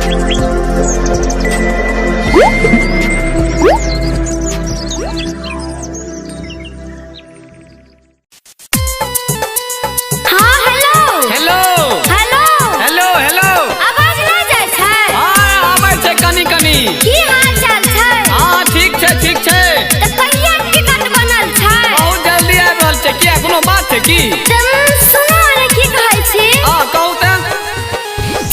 हाँ hello hello hello hello hello आवाज नहि जाइ छै? हाँ आबै छै कनी कनी। की हाल चाल छै? हाँ ठीक छै ठीक छै। तऽ कहिया टिकट बनल छै? बहुत जल्दी आबि रहल छै। किया कोनो बात छै की? तऽ सुनो ने की कहै छी। हाँ कहू तऽ।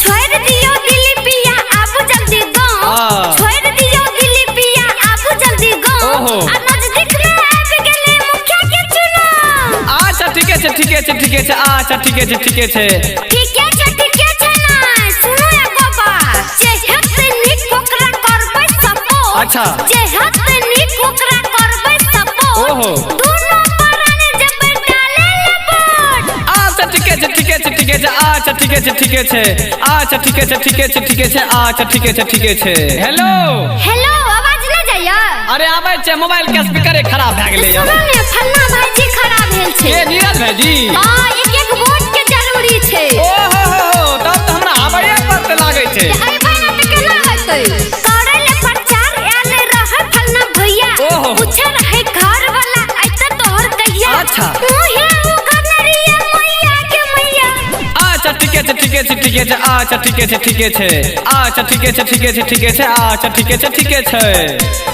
छोड़ि दियौ दिल्ली पिया आबू जल्दी गाँव। हाँ। छोड़ि दियौ दिल्ली पिया आबू जल्दी गाँव। ओहो। आ नजदीक मे आबि गेलै मुखिया के चुनाव। अच्छा ठीके छै ठीके छै ठीके छै। अच्छा ठीके छै ठीके छै। ठीके छै ठीके छै ने सुनो एगो बात। जे हेतै नीक ओकरा करबै सपोर्ट। अच्छा। जे हेतै नीक ओकरा करबै सपोर्ट। ओहो। दुनू प्राणी जेबै डाले ले वोट। अच्छा ठीके छै ठीके छै ठीके छै। अच्छा ठीके छै ठीके छै। अच्छा ठीके छै ठीके छै ठीके छै। अच्छा ठीके छै ठीके छै। हेलो हेलो आवाज नहि जाइया? अरे आबै छै, मोबाइल के स्पीकरे खराब भए गेलै। सुनो ने फल्ला भाईजी खड़ा भेल छै। के नीरज भाईजी? हाँ एक एक वोट के जरूरी छै। ओ हो हो हो, तब तऽ हमरा आबैये पड़तै लागै छै। अइबै ने तऽ केना हेतै? करै ले प्रचार आयल रहै फल्ला भैया। ओहो। पूछे रहै घर वाला अइतै तोहर कहिया। अच्छा। मुहे उघनरिया मैया के मैया। अच्छा ठीके छै ठीके छै ठीके छै। अच्छा ठीके छै ठीके छै। अच्छा ठीके छै ठीके छै ठीके छै। अच्छा ठीके छै ठीके छै।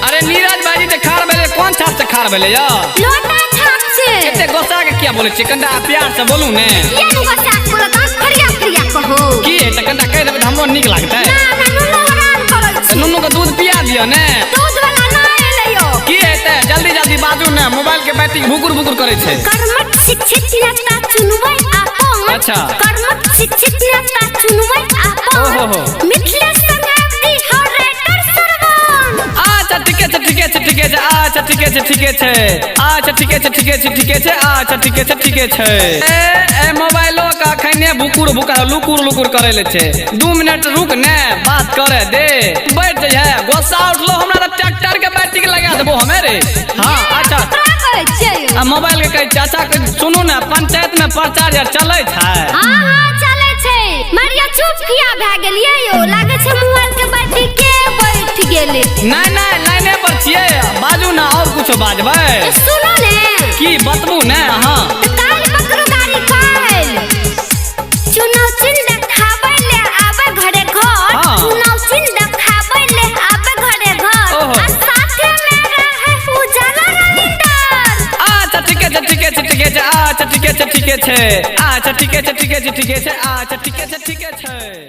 अरे नीरज भाईजी जे खाड़ भेलै कोन छाप से खाड़ भेलै यौ? लोटा छाप से। एते गोस्सा के किया बोलै छियै? कनिटा प्यार से बोलू ने। किया ने गोस्सा के बोलत? अहाँ फरिया फरिया कहू। की हेतै कनिटा कहि देबै तऽ हमरो नीक लागतै। ना ना नुनू हरान करै तऽ छी। नुनू के दूध पिया दिअ ने। दूध वाला ना एलै यौ। की हेतै जल्दी जल्दी बाजू ने, मोबाइल के बैटरी भुकुर भुकुर करै छै। कर्मठ शिक्षित नेता चुनबै आपन। अच्छा। कर्मठ शिक्षित नेता चुनबै आपन। ओहो। मिथिलेश संगावती हर राइटर सरवन। अच्छा ठीके छै ठीके छै ठीके छै। अच्छा ठीके छै ठीके छै। अच्छा ठीके छै ठीके छै ठीके छै। अच्छा ठीके छै ठीके छै। ए ए मोबाइलो के अखने भुकुर भुकुर लुकुर लुकुर करै ले छै। 2 मिनट रुक ने, बात करे दे। बैठ जइहे, गोस्सा उठलो हमरा तऽ ट्रैक्टर के बैटरी लगा देबो हमे रे। हाँ अच्छा। ककरा कहै छियै यौ? आ मोबाइल के कहै छै। अच्छा सुनू ने, पंचायत में प्रचार आर चलै छै? हाँ हाँ चलै छै। मारिया चुप किया भए गेलियै यौ? लागै छै मोबाइल के बैटरी के बैठ गेलै। नहि नहि लाइने पर छियै, बाजू ने और कुछो बाजबै। तऽ सुनू ने। की बतबू ने अहाँ? तऽ काल्हि पकड़ू गाड़ी काल्हि। चुनाव चिन्ह देखाबै ले आबै घरे घर। हाँ। चुनाव चिन्ह देखाबै ले आबै घरे घर। ओहो। आ साथे में रहै उजाला रविंदर। अच्छा ठीके छै ठीके छै ठीके छै। अच्छा ठीके छै ठीके छै। अच्छा ठीके छै ठीके छै ठीके छै। अच्छा ठीके छै ठीके छै।